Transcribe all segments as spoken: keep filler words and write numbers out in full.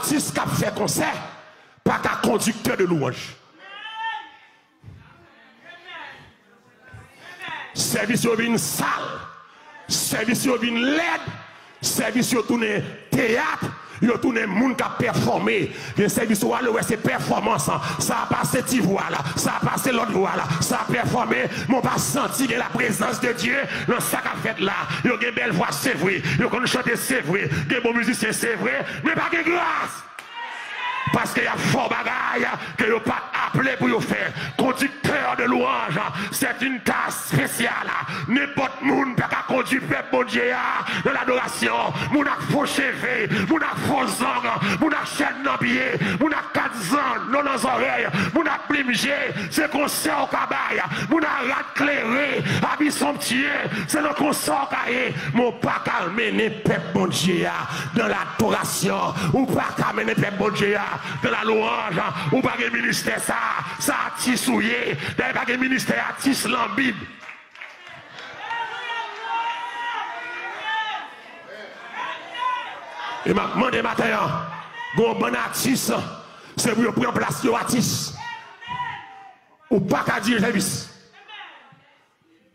Atis k ap fè konsè pa ka kondiktè de lwanj. Sèvis yo vin sal. Sèvis yo vin lèd. Sèvis yo tounen teyat. Yo tounen moun k ap pèfòme. Gen sèvis ou ale, ou wè se pèfòmans. Sa a pase ti vwa la. Sa a pase lòt vwa la. Sa a pèfòme. Men w pa santi gen laprezans de Dye nan sa k ap fèt la. Yo gen bèl vwa, se vre. Yo konn chante, se vre. Gen bon mizisyen, se vre. Men pa gen gras. Paske y ap fè w bagay ke yo pa t aple pou yo fè. Conducteur de louange, c'est une tâche spéciale. Nenpòt moun pa ka kondui pèp Bondye a nan ladorasyon. Moun ak fo cheve, moun ak fo zong, moun ak chèn nan pye, moun ak kat zanno nan zòrèy, moun ak plim je, se konsè w ka bay. Moun ak rad klere, abi sonptye, se nan konsè w ka ye. Men w pa ka mennen pèp Bondye a nan ladorasyon. Ou pa ka mennen pèp Bondye a nan la louanj. Ou pa gen ministè sa. Sa atis ou ye. Dayè pa gen ministè atis lan Bib. E m ap mande maten an, gen yon bann atis, se pou yo pran plas yo atis. Ou pa ka dirije sèvis.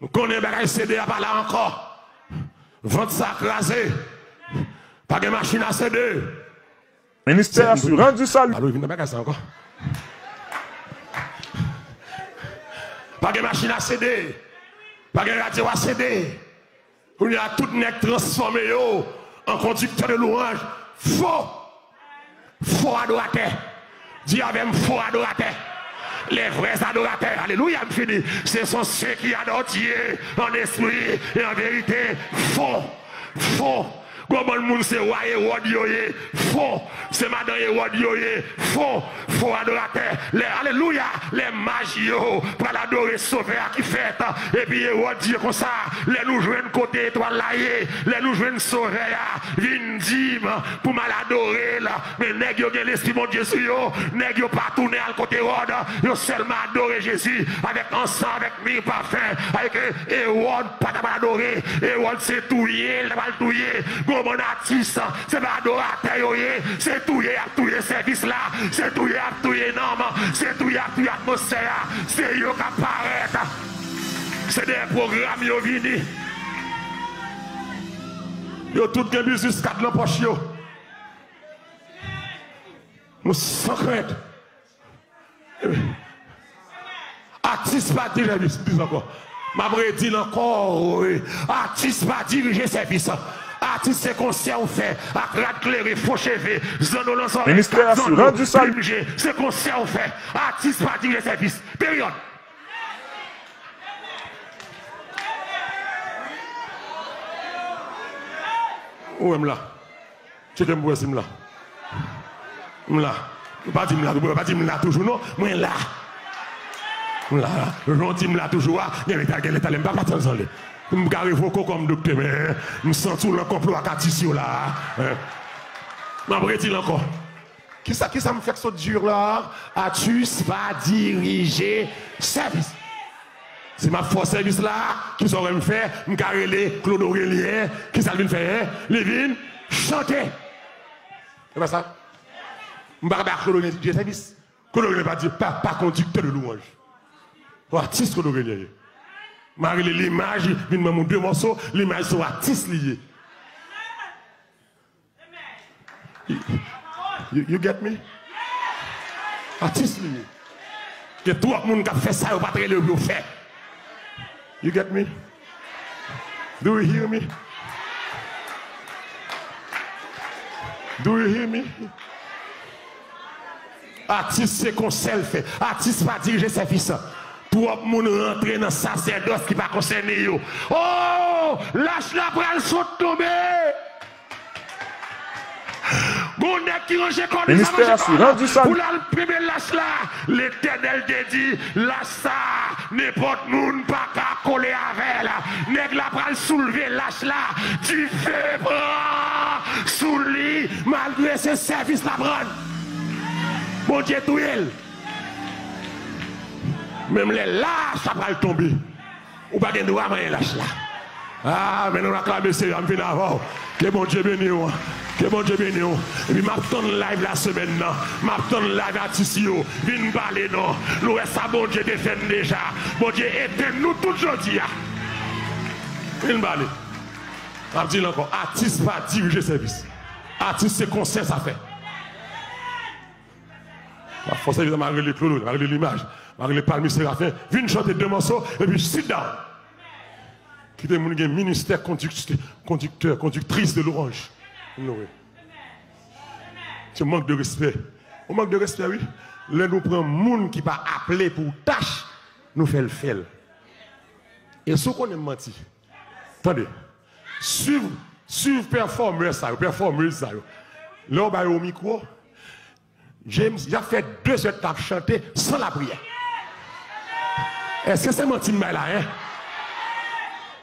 M konnen bagay C D a pa la ankò. Vant sa kraze. Pa gen machin a C D. Ministère Assurance du Salut. Alo, vin nan bagay sa ankò. Pa gen machin a C D. Pa gen radyo a C D. Kounye a, tout nèg transfòme yo an kondiktè de louanj. Fo. Fo adoratè. Di avè m, fo adoratè. Les vrais adorateurs. Alelouya, m fini. Ce sont ceux qui adorent Dieu en esprit et en vérité. Fo. Fo. Gwo bann moun se wa Ewòd yo ye. Fo. Se madan Ewòd yo ye. Fo. Fo adoratè. Lè, alelouya. Lè maj yo pral adore Sovè a ki fèt. Epi Ewòd di yo konsa, lè nou jwenn kote etwal la ye, lè nou jwenn Sovè a, vin di m pou m al adore l. Men nèg yo gen lespri Bondye sou yo. Nèg yo pa tounen al kote Ewòd. Yo sèlman adore Jezi avèk ansan, avèk mir, pafen. Avèk Ewòd pa ta pral adore. Ewòd se touye l ta pral touye. Gwo bann atis, se pa adoratè yo ye. Se touye y ap touye sèvis la. Se touye y ap touye nanm. Se touye y ap touye atmosfè a. Se yo k ap parèt. Se dèyè pwogram yo vini. Yo tout gen biznis kat nan pòch yo. Nou san krent. Atis pa dirije sèvis, m di l ankò. M ap redi l ankò, wi. Atis pa dirije sèvis. Atis se konsè ou fè, ak rad klere, fo cheve, zanno nan zòrèy, Ministère kat zanno, Assurance du Salut. Plim je, se konsè ou fè. Atis pa dirije sèvis. Peryòd. Ou wè m la. Tcheke m pou wè si m la. M la. Pa di m la, pa di m la toujou non. Mwen la. M la. Jan w di m la toujou a, gen lè, gen lè talè m pa pati ansanm li. M ka revoke w kòm doktè, men m santi w nan konplo ak atis yo la a. M ap redi l ankò. Kisa, kisa m fèk sot di la a? Atis pa dirije sèvis. Si m ap fè sèvis la, kisa w wè m fè? M ka rele Claude Aurélien. Kisa l vin fè, en? Li vin chante. E pa sa? M pa ka bay Claude Aurélien dirije sèvis. Claude Aurélien pa di, pa, pa kondiktè de louanj. Ou atis Claude Aurélien ye. M a rele Limaj, vin ban m de mòso, Limaj se yon atis li ye. You, you get me? Atis li ye. Gen twòp moun k ap fè sa yo pa t rele yo pou yo fè. You get me? Do you hear me? Do you hear me? Atis se konsè l fè. Atis pa dirije sèvis. Twòp moun rantre nan sasèdòs ki pa konsène yo. Oh! Lach la pral sot tonbe! Gon nèg ki ranje kò li, sa Ministère manje kò Assurance du Salut. Pou l al penbe lach la. Letènèl te di, lach sa, nenpòt moun pa ka kole avè l. Nèg la pral soulve lach la. Dife pran sou li, malgre se sèvis l ap rann. Bondye touye l. Menm lè lach la pral tonbe. Ou pa gen dwa manyen lach la. Ah, men nou aklame Seyè a, m vin avè w. Ke Bondye beni w. Ke Bondye beni w. Epi m ap tann live la semèn nan. M ap tann live atis yo. Vin pale non. Nou wè sa Bondye te fè n deja. Bondye etenn nou tout jodi a. Vin pale. M ap di l ankò. Atis pa dirije sèvis. Atis se konsè sa fè. M ap fè sèvis, m a rele Claude, m a rele Limaj, m a rele Palmi Serafen. Vin chante de mòso, epi sit down. Kite moun gen ministè kondik-, kondiktè, kondiktris de lwanj. Ann louwe. Se mank de respè. Yon mank de respè, wi. Lè nou pran moun ki pa aple pou tach, nou fè l fè l. E si w konnen m manti, tande. Swiv, swiv pèfòmè sa yo, pèfòmèz sa yo. Lè w ba yo mikwo, James, y ap fè de zè t ap chante san lapriyè. Èske se manti m bay la, en?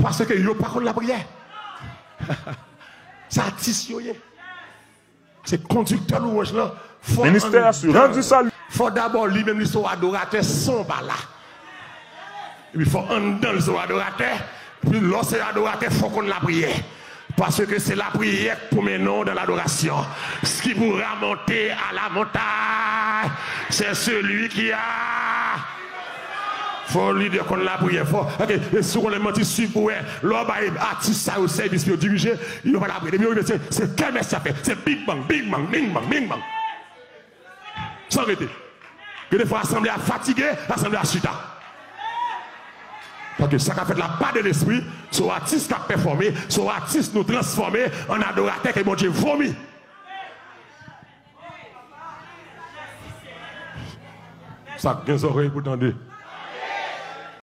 Paske yo pa konn lapriyè. Se atis yo ye. Se kondiktè lwanj lan. Fò anndan l, fò dabò li menm li se yon adoratè san w pa la. Epi fò anndan l se yon adoratè. Epi lè w se yon adoratè, fò w konn lapriyè. Paske se lapriyè k pou mennen w dans l'adoration. Ce qui pourra monter à la montagne, c'est celui qui a. Fò lidè konn lapriyè. Fò, ok, e si w konnen manti, swiv pou wè. Lè w bay atis sa yo sèvis pou yo dirije, yo pa lapriyè. Depi yo rive, se, se kèmès y ap fè. Se bing bang, bing bang, bing bang, bing bang. San rete. Gen de fwa asanble a fatige, asanble a chita. Paske sa k ap fèt la pa de lespri, se yon atis k ap pèfòme, se yon atis nou transfòme an adoratè ke Bondye vomi. Sa k gen zòrèy pou tande.